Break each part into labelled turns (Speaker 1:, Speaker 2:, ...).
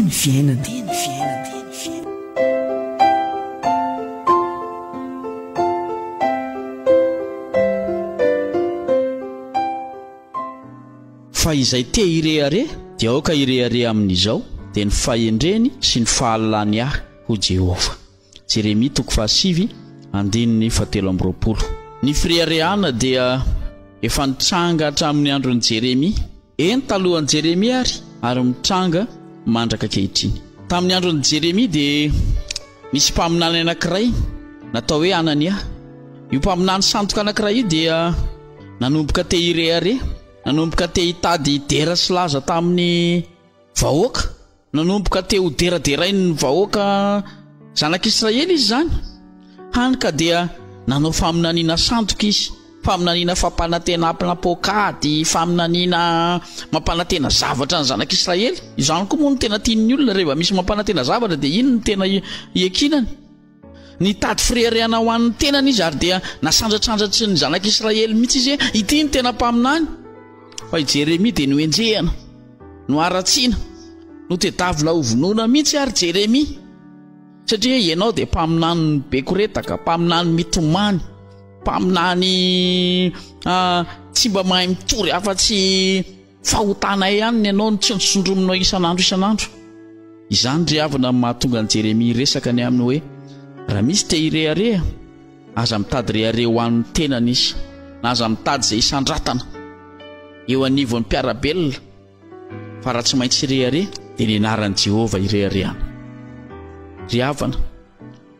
Speaker 1: Ity ny fiainana. Ity ny fiainana.
Speaker 2: Fa izay te hirehareha dia aoka hirehareha amin'izao, dia ny fahendreny sy ny fahalalany ahy, hoy Jehovah. Jeremia toko fahasivy andininy fahatelo amby 20. Ny fireharehana dia efa nitranga hatramin'ny andron'i Jeremia, eny talohan'i Jeremia ary, ary mitranga mandraka ankehitriny. Tamin'ny andron'i Jeremia dia nisy mpaminany anankiray natao hoe Anania. Io mpaminany sandoka anankiray io dia nanomboka te hirehareha, nanomboka te hitady dera sy laza tamin'ny vahoaka. Nanomboka te ho deraderain'ny vahoaka zanak'Israely izy izany, hany ka dia nanao faminaniana sandoka izy, faminaniana fampanantenana poakady, faminaniana mampanantena zavatra ny zanak'Israely. Izany koa moa no tena tian'ny olona, rehefa misy mampanantena zavatra dia iny no tena iankinany. Nitady fireharehana ho an'ny tenany izy ary dia nasandratrandratry ny zanak'Israely mihitsy izy hoe ity no tena mpaminany. Fa i Jeremia dia nohenjehina, noharatsiana, notedavina ho vonoina mihitsy ary Jeremia. Satria ianao dia mpaminany be koretaka, mpaminany mitomany, mpaminany ah, tsy mba mahay mitory afa-tsy Fahotanay ihany ny anao no tsindrotsindrominao isan'andro isan'andro. Izany ry havana no mahatonga an'i Jeremia hiresaka ny amin'ny hoe, Raha misy te hirehareha, aza mitady rehareha ho an'ny tenany izy, na aza mitady izay hisandratana eo anivon'ny mpiara-belona, fa raha tsy maintsy hirehareha, dia ny anaran'i Jehovah hireharehana. Ry havana,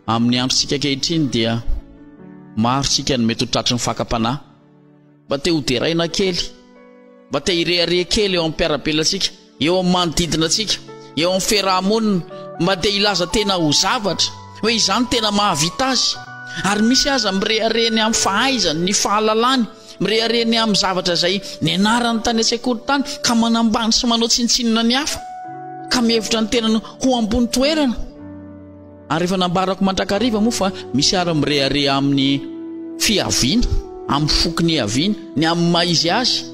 Speaker 2: amin'ny androntsika ankehitriny dia maro isika no mety ho tratry ny fakam-panahy. Mba te ho deraina kely, mba te hirehareha kely eo amin'ny mpiara-belona antsika, eo amin'ny manodidina antsika, eo amin'ny fiaraha-monina, mba te hilaza tena ho zavatra, hoe izany tena mahavita azy. Ary misy aza mirehareha ny amin'ny fahaizany, ny fahalalany, mirehareha ny amin'ny zavatra izay nianarany tany an-tsekoly tany, ka manambany sy manao tsinontsinona ny hafa, ka mihevitra ny tenany ho ambony toerana. Ary efa nambarako mandrakariva moa fa misy ary mirehareha amin'ny fiaviana, amin'ny foko niaviany, ny amin'ny maha izy azy.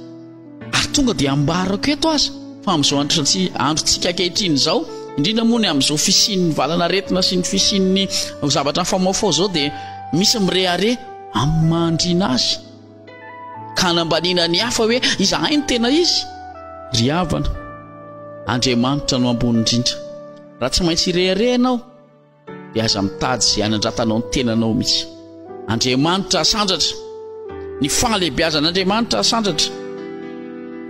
Speaker 2: Ary tonga dia ambarako eto aza fa amin'izao androntsika ankehitriny izao, indrindra moa ny amin'izao fisian'ny valan'aretina sy ny fisian'ny zavatra mifamaofao izao dia misy mirehareha amin'ny maha andriana azy. Ka hanambaniana ny hafa hoe izahay no tena izy. Ry havana, Andriamanitra no ambony indrindra. Raha tsy maintsy hirehareha ianao, dia aza mitady izay hanandratanao ny tenanao mihitsy. Andriamanitra asandratra. Ny fahalehibiazan'Andriamanitra asandratra.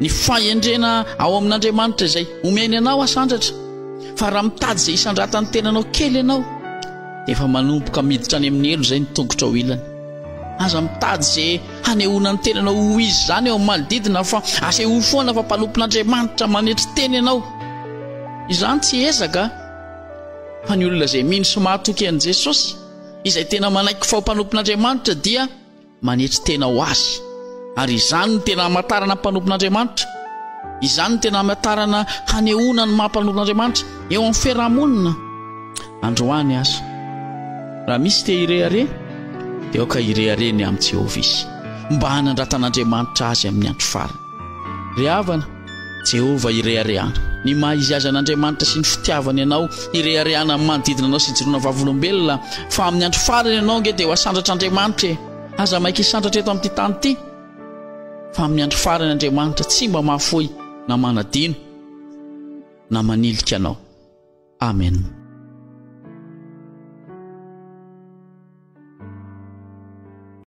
Speaker 2: Ny fahendrena ao amin'Andriamanitra izay omeny anao asandratra. Fa raha mitady izay hisandratan'ny tenanao kely ianao, dia efa manomboka miditra any amin'ny helo izay ny tongotrao ilany. Aza mitady izay hanehoana ny tenanao ho izy izany eo amin'ny manodidina fa asehoy foana fa mpanompon'Andriamanitra manetry tena ianao. Izany tsy ezaka fa ny olona izay mino sy mahatoky an'i Jesosy, izay tena manaiky fa ho mpanompon'Andriamanitra dia manetry tena ho azy. Ary izany no tena hamantarana ny mpanompon'Andriamanitra. Izany no tena hamantarana hanehoana ny maha mpanompon'Andriamanitra eo amin'ny fiarahamonina. Androany aza, raha misy te hirehareha, dia aoka hirehareha ny amin'i Jehovah izy, mba hanandratan'Andriamanitra azy amin'ny andro farany. Ry havana, Jehovah ireharehana. Ny maha izy azy an'Andriamanitra sy ny fitiavany anao, ireharehana amin'ny manodidina anao sy ijoroana vavolombelona, fa amin'ny andro farany ianao ange dia ho asandratr'Andriamanitra e! Aza maika hisandratra eto amin'ity tany ity, fa amin'ny andro farany Andriamanitra tsy mba mahafoy na manadino na manilika anao. Amen.